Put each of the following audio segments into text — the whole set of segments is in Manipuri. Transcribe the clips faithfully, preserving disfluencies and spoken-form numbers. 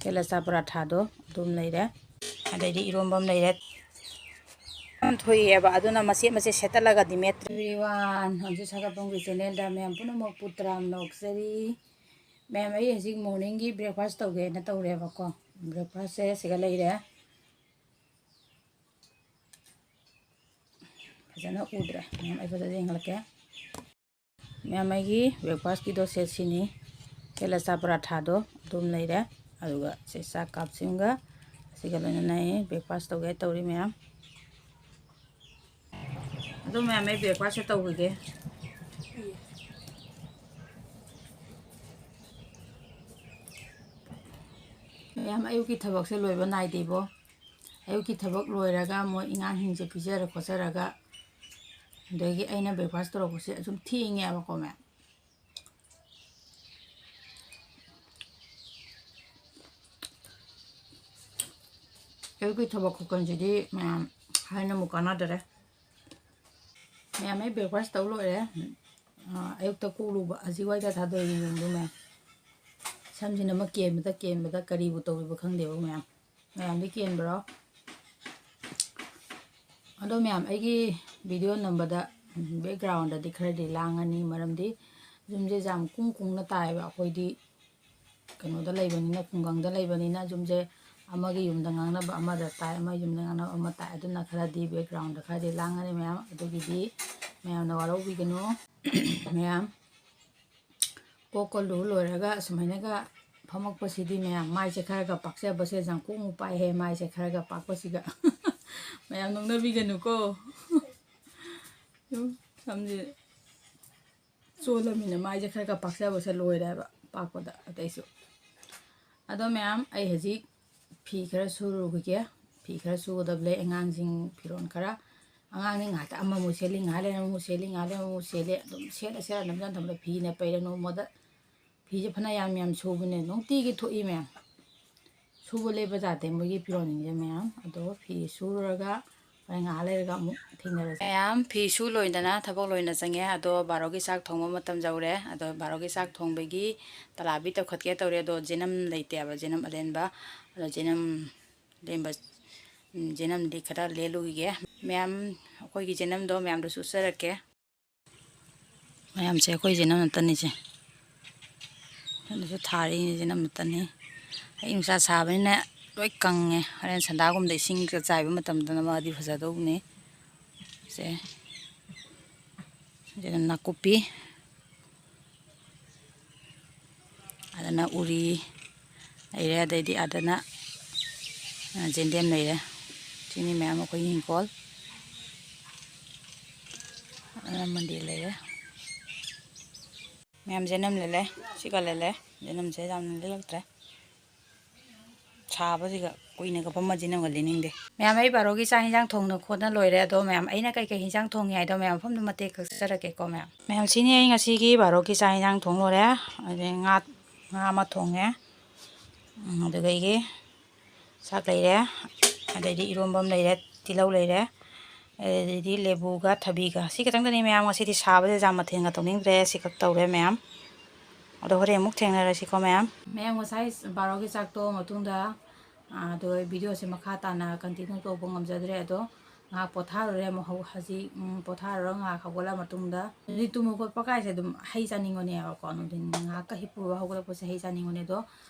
ꯀꯦꯂꯆꯥ ꯄꯔꯥꯊꯥꯗꯣ ꯑꯗꯨꯝ ꯂꯩꯔꯦ꯫ ꯑꯗꯩꯗꯤ ꯏꯔꯣꯝꯕ ꯑꯃ ꯂꯩꯔꯦ꯫ ꯌꯥꯝ ꯊꯣꯛꯑꯦꯕ, ꯑꯗꯨꯅ ꯃꯆꯦꯠ ꯃꯆꯦꯠ ꯁꯦꯠꯇꯠꯂꯒꯗꯤ ꯃꯦꯠꯇ꯭ꯔꯦ꯫ Everyone, ꯍꯧꯖꯤꯛ ꯁꯥꯒꯠꯄꯝꯒꯤ channelꯗ ꯃꯌꯥꯝ ꯄꯨꯝꯅꯃꯛꯄꯨ ꯇꯔꯥꯝꯅ ꯑꯣꯛꯆꯔꯤ꯫ ꯃꯌꯥꯝ, ꯑꯩ ꯍꯧꯖꯤꯛ morningꯒꯤ breakfast ꯇꯧꯒꯦꯅ ꯇꯧꯔꯦꯕꯀꯣ꯫ Breakfastꯁꯦ ꯁꯤꯒ ꯂꯩꯔꯦ꯫ ꯐꯖꯅ ꯎꯗ꯭ꯔꯦ ꯃꯌꯥꯝ, ꯑꯩ ꯐꯖꯅ ꯌꯦꯡꯍꯜꯂꯛꯀꯦ꯫ ꯃꯌꯥꯝ, ꯑꯩꯒꯤ breakfastꯀꯤꯗꯣ ꯁꯦ ꯁꯤꯅꯤ꯫ ꯀꯦꯂꯆꯥ ꯄꯔꯥꯊꯥꯗꯣ ꯑꯗꯨꯝ ꯂꯩꯔꯦ, ꯑꯗꯨꯒ ꯁꯦ ꯆꯥꯛ ꯀꯥꯞꯁꯤꯝꯒ ꯑꯁꯤꯒ ꯂꯣꯏꯅꯅ ꯑꯩ breakfast ꯇꯧꯒꯦ ꯇꯧꯔꯤ ꯃꯌꯥꯝ꯫ ꯑꯗꯣ ꯃꯌꯥꯝ, ꯑꯩ breakfastꯁꯦ ꯇꯧꯈꯤꯒꯦ꯫ ꯃꯌꯥꯝ, ꯑꯌꯨꯛꯀꯤ ꯊꯕꯛꯁꯦ ꯂꯣꯏꯕ ꯅꯥꯏꯗꯦꯕꯣ꯫ ꯑꯌꯨꯛꯀꯤ ꯊꯕꯛ ꯂꯣꯏꯔꯒ ꯃꯣꯏ ꯑꯉꯥꯡꯁꯤꯡꯁꯦ ꯄꯤꯖꯔ ꯈꯣꯠꯆꯔꯒ, ꯑꯗꯒꯤ ꯑꯩꯅ breakfast ꯇꯧꯔꯛꯄꯁꯦ ꯑꯗꯨꯝ ꯊꯦꯡꯉꯦꯕꯀꯣ ꯃꯌꯥꯝ꯫ ꯑꯌꯨꯛꯀꯤ ꯊꯕꯛ ꯈꯨꯀꯟꯁꯤꯗꯤ ꯃꯌꯥꯝ ꯍꯥꯏꯅ ꯑꯃꯨꯛ ꯀꯥꯟꯅꯗꯔꯦ꯫ ꯃꯌꯥꯝ, ꯑꯩ breakfast ꯇꯧ ꯂꯣꯏꯔꯦ꯫ ꯑꯥ, ꯑꯌꯨꯛꯇ ꯀꯣꯛꯂꯨꯕ, ꯍꯧꯖꯤꯛ ꯋꯥꯏꯗ ꯊꯥꯗꯣꯛꯏ ꯌꯦꯡꯉꯨ ꯃꯌꯥꯝ꯫ ꯁꯝꯁꯤꯅ ꯑꯃ ꯀꯦꯟꯕꯗ ꯀꯦꯟꯕꯗ ꯀꯔꯤꯕꯨ ꯇꯧꯔꯤꯕ ꯈꯪꯗꯦꯕ ꯃꯌꯥꯝ꯫ ꯃꯌꯥꯝꯗꯤ ꯀꯦꯟꯕ꯭ꯔꯣ? ꯑꯗꯣ ꯃꯌꯥꯝ, ꯑꯩꯒꯤ video ꯅꯝꯕꯗ backgroundꯗꯗꯤ ꯈꯔꯗꯤ ꯂꯥꯡꯉꯅꯤ, ꯃꯔꯝꯗꯤ ꯌꯨꯝꯁꯦ ꯌꯥꯝ ꯀꯨꯡ ꯀꯨꯡꯅ ꯇꯥꯏꯌꯦꯕ꯫ ꯑꯩꯈꯣꯏꯗꯤ ꯀꯩꯅꯣꯗ ꯂꯩꯕꯅꯤꯅ, ꯈꯨꯡꯒꯪꯗ ꯂꯩꯕꯅꯤꯅ ꯌꯨꯝꯁꯦ ꯑꯃꯒꯤ ꯌꯨꯝꯗ ꯉꯥꯡꯅꯕ ꯑꯃꯗ ꯇꯥꯏ, ꯑꯃꯒꯤ ꯌꯨꯝꯗ ꯉꯥꯡꯅꯕ ꯑꯃ ꯇꯥꯏ꯫ ꯑꯗꯨꯅ ꯈꯔꯗꯤ backgroundꯗ ꯈꯔꯗꯤ ꯂꯥꯡꯉꯅꯤ ꯃꯌꯥꯝ, ꯑꯗꯨꯒꯤꯗꯤ ꯃꯌꯥꯝꯅ ꯋꯥꯔꯧꯕꯤꯒꯅꯨ꯫ ꯃꯌꯥꯝ, ꯀꯣꯛꯀ ꯂꯨ ꯂꯣꯏꯔꯒ ꯑꯁꯨꯃꯥꯏꯅꯒ ꯐꯝꯃꯛꯄꯁꯤꯗꯤ ꯃꯌꯥꯝ, ꯃꯥꯏꯁꯦ ꯈꯔꯒ ꯄꯥꯛꯆꯕꯁꯦ ꯌꯥꯝ ꯀꯣꯛꯃꯨꯛ ꯄꯥꯛꯑꯦꯍꯦ, ꯃꯥꯏꯁꯦ ꯈꯔꯒ ꯄꯥꯛꯄꯁꯤꯒ꯫ ꯃꯌꯥꯝ ꯅꯣꯛꯅꯕꯤꯒꯅꯨꯀꯣ꯫ ꯁꯨꯝ ꯁꯝꯁꯦ ꯆꯣꯜꯂꯃꯤꯅ ꯃꯥꯏꯁꯦ ꯈꯔꯒ ꯄꯥꯛꯆꯕꯁꯦ ꯂꯣꯏꯔꯦꯕ ꯄꯥꯛꯄꯗ ꯑꯇꯩꯁꯨ꯫ ꯑꯗꯣ ꯃꯌꯥꯝ, ꯑꯩ ꯍꯧꯖꯤꯛ ꯐꯤ ꯈꯔ ꯁꯨꯔꯨꯈꯤꯒꯦ꯫ ꯐꯤ ꯈꯔ ꯁꯨꯒꯗꯕ ꯂꯩ, ꯑꯉꯥꯡꯁꯤꯡ ꯐꯤꯔꯣꯜ ꯈꯔ꯫ ꯑꯉꯥꯡꯅꯤ ꯉꯥꯏꯍꯥꯛꯇ ꯑꯃꯃꯨꯛ ꯁꯦꯠꯂꯤ, ꯉꯥꯏꯍꯥꯛ ꯂꯩꯔ ꯑꯃꯃꯨꯛ ꯁꯦꯠꯂꯤ, ꯉꯥꯏꯍꯥꯛ ꯂꯩꯔ ꯑꯃꯃꯨꯛ ꯁꯦꯠꯂꯤ꯫ ꯑꯗꯨꯝ ꯁꯦꯠꯂ ꯁꯦꯠꯂ ꯅꯝꯖꯟ ꯊꯝꯕꯗ ꯐꯤꯅ ꯄꯩꯔ ꯅꯣꯡꯃꯗ ꯐꯤꯁꯦ ꯐꯅ ꯌꯥꯝ ꯌꯥꯝ ꯁꯨꯕꯅꯦ, ꯅꯨꯡꯇꯤꯒꯤ ꯊꯣꯛꯏ ꯃꯌꯥꯝ꯫ ꯁꯨꯕ ꯂꯦꯞꯄ ꯌꯥꯗꯦ ꯃꯣꯏꯒꯤ ꯐꯤꯔꯣꯜꯁꯤꯡꯁꯦ ꯃꯌꯥꯝ꯫ ꯑꯗꯣ ꯐꯤ ꯁꯨꯔꯒ ꯍꯣꯔꯦꯟ ꯉꯥꯏꯍꯥꯛ ꯂꯩꯔꯒ ꯑꯃꯨꯛ ꯊꯦꯡꯅꯔꯁꯦ꯫ ꯃꯌꯥꯝ ꯐꯤꯁꯨ ꯂꯣꯏꯗꯅ ꯊꯕꯛ ꯂꯣꯏꯅ ꯆꯪꯉꯦ꯫ ꯑꯗꯣ ꯕꯥꯔꯣꯒꯤ ꯆꯥꯛ ꯊꯣꯡꯕ ꯃꯇꯝ ꯌꯧꯔꯦ꯫ ꯑꯗꯣ ꯕꯥꯔꯣꯒꯤ ꯆꯥꯛ ꯊꯣꯡꯕꯒꯤ ꯇꯂꯥꯕꯤ ꯇꯧꯈꯠꯀꯦ ꯇꯧꯔꯦ꯫ ꯑꯗꯣ ꯖꯦꯅꯝ ꯂꯩꯇꯦꯕ, ꯖꯦꯅꯝ ꯑꯂꯦꯟꯕ꯫ ꯑꯗꯣ ꯖꯦꯅꯝ ꯑꯂꯦꯟꯕ, ꯎꯝ, ꯖꯦꯅꯝꯗꯤ ꯈꯔ ꯂꯦꯜꯂꯨꯈꯤꯒꯦ꯫ ꯃꯌꯥꯝ, ꯑꯩꯈꯣꯏꯒꯤ ꯖꯦꯅꯝꯗꯣ ꯃꯌꯥꯝꯗꯁꯨ ꯎꯠꯆꯔꯛꯀꯦ꯫ ꯃꯌꯥꯝꯁꯦ ꯑꯩꯈꯣꯏ ꯖꯦꯅꯝ ꯅꯠꯇꯅꯤꯁꯦ꯫ ꯑꯗꯨꯁꯨ ꯊꯥꯔꯤꯅꯤ ꯖꯦꯅꯝ ꯅꯠꯇꯅꯤ꯫ ꯑꯌꯤꯡ ꯃꯆꯥ ꯁꯥꯕꯅꯤꯅ ꯂꯣꯏ ꯀꯪꯉꯦ꯫ ꯍꯣꯔꯦꯟ ꯁꯟꯗꯥꯒꯨꯝꯕꯗ ꯏꯁꯤꯡ ꯆꯥꯏꯕ ꯃꯇꯝꯗꯅ ꯃꯥꯗꯤ ꯐꯖꯗꯧꯕꯅꯤ꯫ ꯁꯦ꯫ ꯁꯤꯅ ꯅꯥꯀꯨꯞꯄꯤ꯫ ꯑꯗꯨꯅ ꯎꯔꯤ ꯂꯩꯔꯦ, ꯑꯗꯩꯗꯤ ꯑꯗꯨꯅ, ꯑ, ꯌꯦꯟꯗꯦꯝ ꯂꯩꯔꯦ꯫ ꯁꯤꯅꯤ ꯃꯌꯥꯝ ꯑꯩꯈꯣꯏꯒꯤ ꯍꯤꯡꯈꯣꯜ꯫ ꯑꯗꯨꯅ ꯃꯟꯗꯤ ꯂꯩꯔꯦ꯫ ꯃꯌꯥꯝ ꯖꯦꯅꯝ ꯂꯩꯔꯦ, ꯁꯤꯒ ꯂꯩꯔꯦ꯫ ꯖꯦꯅꯝꯁꯦ ꯌꯥꯝꯅ ꯂꯤꯛꯂꯛꯇ꯭ꯔꯦ꯫ ꯁꯥꯕꯁꯤꯒ ꯀꯨꯏꯅꯒ ꯐꯝꯃ ꯖꯦꯅꯝꯒ ꯂꯤꯅꯤꯡꯗꯦ꯫ ꯃꯌꯥꯝ, ꯑꯩ ꯕꯥꯔꯣꯒꯤ ꯆꯥꯛ ꯍꯤꯟꯖꯥꯡ ꯊꯣꯡꯅ ꯈꯣꯠꯅ ꯂꯣꯏꯔꯦ꯫ ꯑꯗꯣ ꯃꯌꯥꯝ, ꯑꯩꯅ ꯀꯩꯀꯩ ꯍꯤꯟꯖꯥꯡ ꯊꯣꯡꯉꯤ ꯍꯥꯏꯗꯣ ꯃꯌꯥꯝ ꯃꯐꯝꯗꯨ ꯃꯇꯦꯛ ꯀꯛꯆꯔꯛꯀꯦꯀꯣ ꯃꯌꯥꯝ꯫ ꯃꯌꯥꯝ, ꯁꯤꯅꯤ ꯑꯩ ꯉꯁꯤꯒꯤ ꯕꯥꯔꯣꯒꯤ ꯆꯥꯛ ꯍꯤꯟꯖꯥꯡ ꯊꯣꯡ ꯂꯣꯏꯔꯦ꯫ ꯑꯗꯩ ꯉꯥ, ꯉꯥ ꯑꯃ ꯊꯣꯡꯉꯦ꯫ ꯎꯝ, ꯑꯗꯨꯗꯒꯤ ꯆꯥꯛ ꯂꯩꯔꯦ꯫ ꯑꯗꯩꯗꯤ ꯏꯔꯣꯝꯕ ꯑꯃ ꯂꯩꯔꯦ, ꯇꯤꯜꯍꯧ ꯂꯩꯔꯦ꯫ ꯑꯗꯩꯗꯤ ꯂꯦꯕꯨꯒ ꯊꯕꯤꯒ꯫ ꯁꯤ ꯈꯛꯇꯪꯗꯅꯤ ꯃꯌꯥꯝ꯫ ꯉꯁꯤꯗꯤ ꯁꯥꯕꯁꯦ ꯌꯥꯝ ꯃꯊꯦꯜꯒ ꯇꯧꯅꯤꯡꯗ꯭ꯔꯦ꯫ ꯁꯤ ꯈꯛ ꯇꯧꯔꯦ ꯃꯌꯥꯝ꯫ ꯑꯗꯣ ꯍꯣꯔꯦꯟ ꯑꯃꯨꯛ ꯊꯦꯡꯅꯔꯁꯤꯀꯣ ꯃꯌꯥꯝ꯫ ꯃꯌꯥꯝ, ꯉꯁꯥꯏ ꯕꯥꯔꯣꯒꯤ ꯆꯥꯛ ꯇꯣꯛꯑ ꯃꯇꯨꯡꯗ, ꯑꯥ, ꯑꯗꯣ ꯑꯩ ꯚꯤꯗꯤꯑꯣꯁꯦ ꯃꯈꯥ ꯇꯥꯅ ꯀꯟꯇꯤꯅ꯭ꯌꯨ ꯇꯧꯕ ꯉꯝꯖꯗ꯭ꯔꯦ꯫ ꯑꯗꯣ ꯉꯥꯏꯍꯥꯛ ꯄꯣꯊꯥꯔꯨꯔꯦ꯫ ꯑꯃꯨꯛ ꯍꯧ-, ꯍꯧꯖꯤꯛ, ꯎꯝ, ꯄꯣꯊꯥꯔꯨꯔ ꯉꯥꯏꯍꯥꯛ ꯍꯧꯒꯠꯂ ꯃꯇꯨꯡꯗ, ꯅꯨꯡꯊꯤꯟ ꯇꯨꯝꯕ ꯈꯣꯠꯄ ꯀꯥꯏꯁꯦ ꯑꯗꯨꯝ ꯍꯩ ꯆꯥꯅꯤꯡꯕꯅꯦꯕꯀꯣ꯫ ꯅꯨꯡꯊꯤꯟ ꯉꯥꯏꯍꯥꯛꯀ ꯍꯤꯞꯄꯨꯔꯒ ꯍꯧꯒꯠꯂꯛꯄꯁꯦ ꯍꯩ ꯆꯥꯅꯤꯡꯕꯅꯦ꯫ ꯑꯗꯣ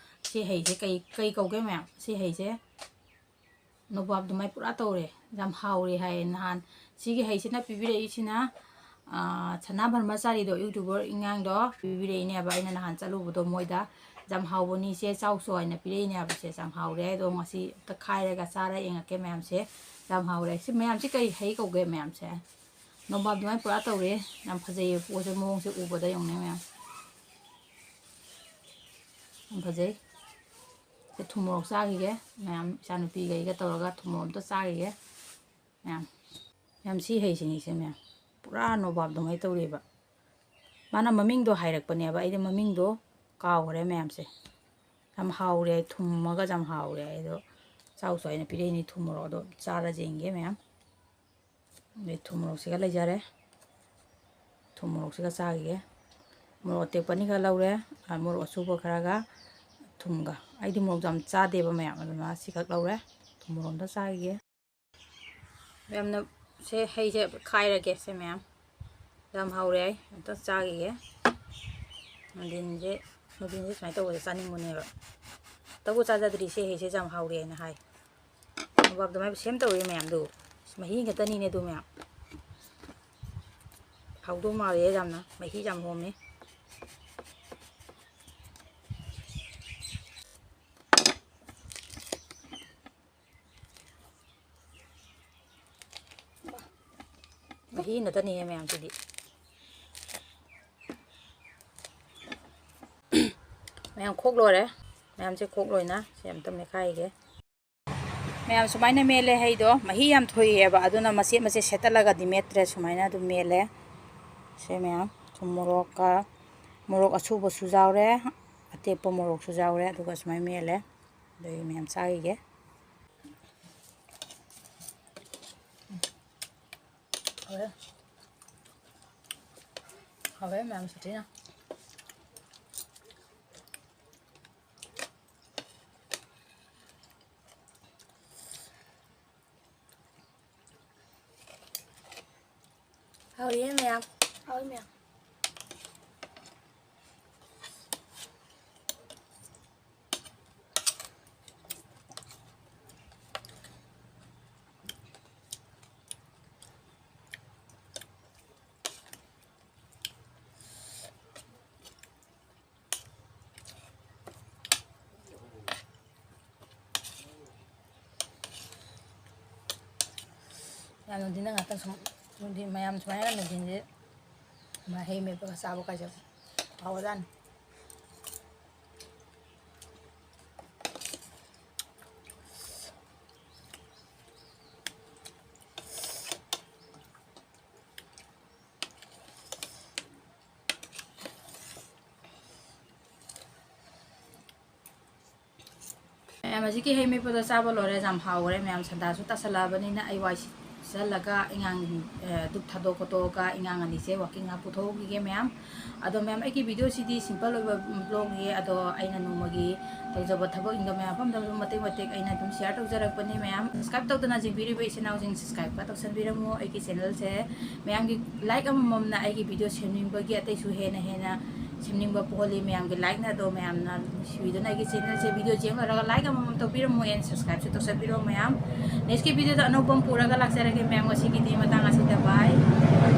ꯁꯤ ꯍꯩꯁꯦ ꯀꯩ, ꯀꯩ ꯀꯧꯒꯦ ꯃꯌꯥꯝ? ꯁꯤ ꯍꯩꯁꯦ ꯅꯣꯕꯥꯞ ꯑꯗꯨꯃꯥꯏ ꯄꯨꯔꯥ ꯇꯧꯔꯦ꯫ ꯌꯥꯝ ꯍꯥꯎꯔꯦ ꯍꯥꯏꯌꯦ꯫ ꯅꯍꯥꯟ ꯁꯤꯒꯤ ꯍꯩꯁꯤꯅ ꯄꯤꯕꯤꯔꯛꯏꯁꯤꯅ, ꯑꯥ, ꯁꯅꯥ ꯕ꯭ꯔꯍꯃꯆꯥꯔꯤꯗꯣ, YouTuber ꯏꯉꯥꯡꯗꯣ ꯄꯤꯕꯤꯔꯛꯏꯅꯦꯕ꯫ ꯑꯩꯅ ꯅꯍꯥꯟ ꯆꯠꯂꯨꯕꯗꯣ ꯃꯣꯏꯗ, "ꯌꯥꯝ ꯍꯥꯎꯕꯅꯤ ꯏꯆꯦ, ꯆꯥꯎꯆꯣ" ꯍꯥꯏꯅ ꯄꯤꯔꯛꯏꯅꯦꯕ꯫ ꯁꯦ, ꯌꯥꯝ ꯍꯥꯎꯔꯦ꯫ ꯑꯗꯣ ꯉꯁꯤ ꯑꯝꯇ ꯈꯥꯏꯔꯒ ꯆꯥꯔ ꯌꯦꯡꯉꯛꯀꯦ ꯃꯌꯥꯝꯁꯦ꯫ ꯌꯥꯝ ꯍꯥꯎꯔꯦ꯫ ꯁꯤ ꯃꯌꯥꯝꯁꯤ ꯀꯔꯤ ꯍꯩ ꯀꯧꯒꯦ ꯃꯌꯥꯝꯁꯦ? ꯅꯣꯕꯥꯞ ꯑꯗꯨꯃꯥꯏꯅ ꯄꯨꯔꯥ ꯇꯧꯔꯦ꯫ ꯌꯥꯝ ꯐꯖꯩꯌꯦ ꯄꯣꯠꯁꯦ, ꯃꯑꯣꯡꯁꯦ ꯎꯕꯗ ꯌꯦꯡꯉꯨꯅꯦ ꯃꯌꯥꯝ꯫ ꯌꯥꯝ ꯐꯖꯩ꯫ ꯁꯦ, ꯊꯨꯝ ꯃꯣꯔꯣꯛ ꯆꯥꯈꯤꯒꯦ ꯃꯌꯥꯝ, ꯏꯆꯥꯅꯨꯄꯤꯒ ꯑꯩꯒ ꯇꯧꯔꯒ ꯊꯨꯝ ꯃꯣꯔꯣꯛ ꯑꯝꯇ ꯆꯥꯈꯤꯒꯦ ꯃꯌꯥꯝ꯫ ꯃꯌꯥꯝ, ꯁꯤ ꯍꯩꯁꯤꯅꯤꯁꯦ ꯃꯌꯥꯝ, ꯄꯨꯔꯥ ꯅꯣꯕꯥꯞ ꯑꯗꯨꯃꯥꯏꯅ ꯇꯧꯔꯦꯕ꯫ ꯃꯥꯅ ꯃꯃꯤꯡꯗꯣ ꯍꯥꯏꯔꯛꯄꯅꯦꯕ, ꯑꯩꯗꯤ ꯃꯃꯤꯡꯗꯣ ꯀꯥꯎꯈ꯭ꯔꯦ ꯃꯌꯥꯝꯁꯦ꯫ ꯌꯥꯝ ꯍꯥꯎꯔꯦ, ꯊꯨꯝꯃꯒ ꯌꯥꯝ ꯍꯥꯎꯔꯦ꯫ ꯑꯩꯗꯣ ꯆꯥꯎ ꯆꯥꯎ ꯍꯥꯏꯅ ꯄꯤꯔꯛꯏꯅꯤ ꯊꯨꯝ ꯃꯣꯔꯣꯛ꯫ ꯑꯗꯣ ꯆꯥꯔ ꯌꯦꯡꯒꯦ ꯃꯌꯥꯝ꯫ ꯑꯗꯩ ꯊꯨꯝ ꯃꯣꯔꯣꯛꯁꯤꯒ ꯂꯩꯖꯔꯦ꯫ ꯊꯨꯝ ꯃꯣꯔꯣꯛꯁꯤꯒ ꯆꯥꯈꯤꯒꯦ꯫ ꯃꯣꯔꯣꯛ ꯑꯇꯦꯛꯄ ꯑꯅꯤꯒ ꯂꯧꯔꯦ, ꯑ, ꯃꯣꯔꯣꯛ ꯑꯁꯨꯕ ꯈꯔꯒ ꯊꯨꯝꯒ꯫ ꯑꯩꯗꯤ ꯃꯣꯔꯣꯛ ꯌꯥꯝ ꯆꯥꯗꯦꯕ ꯃꯌꯥꯝ, ꯑꯗꯨꯅ ꯁꯤꯈꯛ ꯂꯧꯔꯦ꯫ ꯊꯨꯝ ꯃꯣꯔꯣꯛ ꯑꯝꯇ ꯆꯥꯈꯤꯒꯦ꯫ ꯃꯌꯥꯝꯅ ꯁꯦ ꯍꯩꯁꯦ ꯈꯥꯏꯔꯒꯦ꯫ ꯁꯦ ꯃꯌꯥꯝ, ꯌꯥꯝ ꯍꯧꯔꯦ꯫ ꯑꯩ ꯑꯝꯇ ꯆꯥꯈꯤꯒꯦ꯫ ꯅꯨꯡꯊꯤꯟꯁꯦ, ꯅꯨꯡꯊꯤꯟꯁꯦ ꯁꯨꯃꯥꯏꯅ ꯇꯧꯕꯁꯦ ꯆꯥꯅꯤꯡꯕꯅꯦꯕ꯫ ꯇꯕꯨ ꯆꯥꯖꯗ꯭ꯔꯤ꯫ ꯁꯦ ꯍꯩꯁꯦ ꯌꯥꯝ ꯍꯥꯎꯔꯦ ꯍꯥꯏꯅ ꯍꯥꯏ꯫ ꯅꯣꯕꯥꯞ ꯑꯗꯨꯃꯥꯏꯅ ꯁꯦꯝ ꯇꯧꯔꯤ ꯃꯌꯥꯝꯗꯨ꯫ ꯃꯍꯤ ꯈꯛꯇꯅꯤꯅꯦ ꯑꯗꯨ ꯃꯌꯥꯝ꯫ ꯍꯥꯎꯗꯧ ꯃꯥꯜꯂꯦ ꯌꯥꯝꯅ꯫ ꯃꯍꯤ ꯌꯥꯝ ꯍꯣꯝꯃꯦ꯫ ꯃꯍꯤ ꯅꯠꯇꯅꯤꯍꯦ ꯃꯌꯥꯝꯁꯤꯗꯤ꯫ ꯃꯌꯥꯝ ꯈꯣꯛ ꯂꯣꯏꯔꯦ꯫ ꯃꯌꯥꯝꯁꯦ ꯈꯣꯛ ꯂꯣꯏꯅ ꯁꯤ ꯑꯝꯇ ꯃꯦꯠꯈꯥꯏꯒꯦ꯫ ꯃꯌꯥꯝ ꯁꯨꯃꯥꯏꯅ ꯃꯦꯠꯂꯦ꯫ ꯍꯩꯗꯣ ꯃꯍꯤ ꯌꯥꯝ ꯊꯣꯛꯑꯦꯕ, ꯑꯗꯨꯅ ꯃꯆꯦꯠ ꯃꯆꯦꯠ ꯁꯦꯠꯇꯠꯂꯒꯗꯤ ꯃꯦꯠꯇ꯭ꯔꯦ꯫ ꯁꯨꯃꯥꯏꯅ ꯑꯗꯨꯝ ꯃꯦꯠꯂꯦ꯫ ꯁꯦ ꯃꯌꯥꯝ, ꯊꯨꯝ ꯃꯣꯔꯣꯛꯀ, ꯃꯣꯔꯣꯛ ꯑꯁꯨꯕꯁꯨ ꯌꯥꯎꯔꯦ, ꯑꯇꯦꯛꯄ ꯃꯣꯔꯣꯛꯁꯨ ꯌꯥꯎꯔꯦ, ꯑꯗꯨꯒ ꯁꯨꯃꯥꯏꯅ ꯃꯦꯠꯂꯦ꯫ ꯑꯗꯨꯒꯤ ꯃꯌꯥꯝ ꯆꯥꯈꯤꯒꯦ꯫ ꯍꯥꯎꯋꯦ꯫ ꯍꯥꯎꯋꯦ ꯃꯌꯥꯝ ꯁꯥꯊꯤꯅ꯫ ꯍꯥꯎꯔꯤꯌꯦ ꯃꯌꯥꯝ꯫ ꯍꯥꯎꯋꯤ ꯃꯌꯥꯝ꯫ ꯌꯥꯝ ꯅꯨꯡꯊꯤꯟꯗ ꯉꯥꯛꯇꯪ ꯁꯨꯝ, ꯅꯨꯡꯊꯤꯟ ꯃꯌꯥꯝ ꯁꯨꯃꯥꯏꯅ ꯅꯨꯡꯊꯤꯟꯁꯦ ꯃꯍꯩ ꯃꯦꯠꯄꯒ ꯆꯥꯕ ꯀꯥꯏꯁꯦ ꯍꯥꯎꯔꯖꯥꯠꯅꯤ꯫ ꯃꯌꯥꯝ, ꯍꯧꯖꯤꯛꯀꯤ ꯍꯩ ꯃꯦꯠꯄꯗꯣ ꯆꯥꯕ ꯂꯣꯏꯔꯦ, ꯌꯥꯝ ꯍꯥꯎꯈ꯭ꯔꯦ꯫ ꯃꯌꯥꯝ, ꯁꯟꯗꯥꯁꯨ ꯇꯥꯁꯜꯂꯛꯑꯕꯅꯤꯅ ꯑꯩ ꯋꯥꯏ ꯁꯤ-, ꯆꯠꯂꯒ ꯏꯉꯥꯡ, ꯑ, ꯙꯨꯞ ꯊꯥꯗꯣꯛ ꯈꯣꯠꯇꯣꯛꯑꯒ ꯏꯉꯥꯡ ꯑꯅꯤꯁꯦ walking ꯉꯥꯏꯍꯥꯛ ꯄꯨꯊꯣꯛꯎꯈꯤꯒꯦ ꯃꯌꯥꯝ꯫ ꯑꯗꯣ ꯃꯌꯥꯝ, ꯑꯩꯒꯤ video ꯁꯤꯗꯤ simple ꯑꯣꯏꯕ vlog ꯅꯤ꯫ ꯑꯗꯣ ꯑꯩꯅ ꯅꯣꯡꯃꯒꯤ ꯇꯧꯖꯕ ꯊꯕꯛꯁꯤꯡꯗꯣ ꯃꯌꯥꯝ ꯃꯐꯝꯗ ꯑꯗꯨꯝ ꯃꯇꯦꯛ ꯃꯇꯦꯛ ꯑꯩꯅ ꯑꯗꯨꯝ share ꯇꯧꯖꯔꯛꯄꯅꯤ꯫ ꯃꯌꯥꯝ subscribe ꯇꯧꯗꯅ ꯌꯦꯡꯕꯤꯔꯤꯕ ꯏꯆꯤꯟ ꯏꯅꯥꯎꯁꯤꯡ subscribe ꯀ ꯇꯧꯁꯟꯕꯤꯔꯝꯃꯨ꯫ ꯑꯩꯒꯤ channel ꯁꯦ ꯃꯌꯥꯝꯒꯤ like ꯑꯃꯃꯝꯅ ꯑꯩꯒꯤ video ꯁꯦꯝꯅꯤꯡꯕꯒꯤ, ꯑꯇꯩꯁꯨ ꯍꯦꯟꯅ ꯍꯦꯟꯅ ꯁꯦꯝꯅꯤꯡꯕ ꯄꯣꯛꯍꯜꯂꯤ꯫ ꯃꯌꯥꯝꯒꯤ like ꯅ ꯑꯗꯣ ꯃꯌꯥꯝꯅ ꯅꯨꯡꯁꯤꯕꯤꯗꯨꯅ ꯑꯩꯒꯤ channel ꯁꯦ video ꯌꯦꯡ ꯂꯣꯏꯔꯒ like ꯑꯃꯃꯝ ꯇꯧꯕꯤꯔꯝꯃꯨ and subscribe ꯁꯨ ꯇꯧꯁꯟꯕꯤꯔꯣ ꯃꯌꯥꯝ꯫ Next ꯀꯤ video ꯗ ꯑꯅꯧꯕ ꯑꯃ ꯄꯨꯔꯒ ꯂꯥꯛꯆꯔꯒꯦ ꯃꯌꯥꯝ꯫ ꯉꯁꯤꯒꯤꯗꯤ ꯃꯇꯥꯡ ꯑꯁꯤꯗ bye꯫